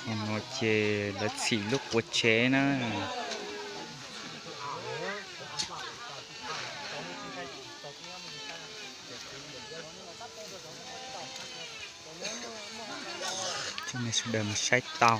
Hmo no ces lawv txhim lub quav tsev na. Coj nej sawv daws mus saib tau.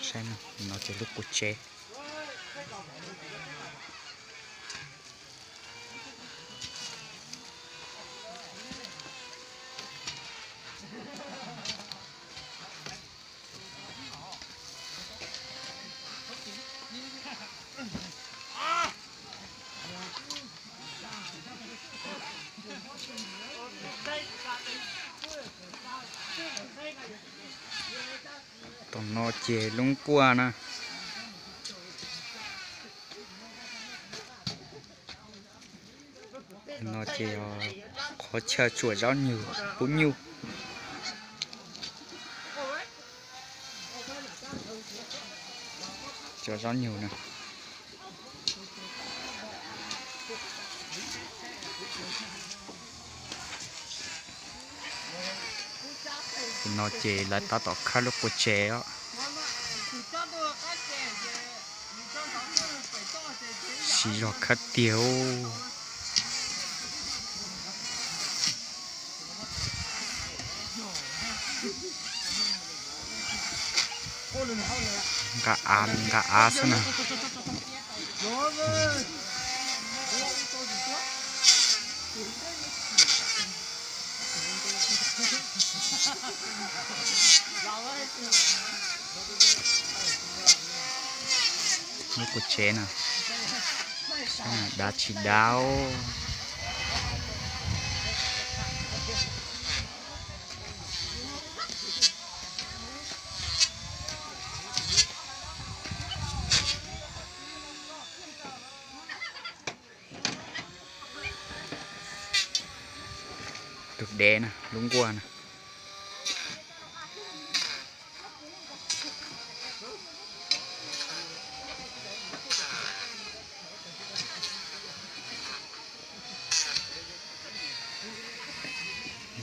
Saib no, no ces lub quav tsev. Tom no ces lub nkuaj na. No ces qhov chaw tsuam zaub nyug pub nyuj. Tsuam zaub nyug na. No ces lawv tab tom khawb lub quav tsev os. Siv zog khawb tiag. Nqa av, nqa av xwb na. Lub quav tsev na, dav tsis dav. Tus dev na, lub nkuaj na.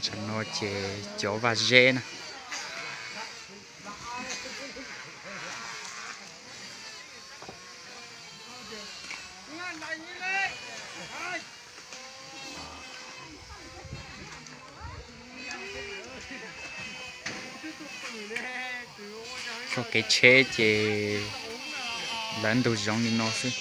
Tam no ces cov vaj zeb na. Txoj kev tsheb ces lawv ntug zoov li no xwb.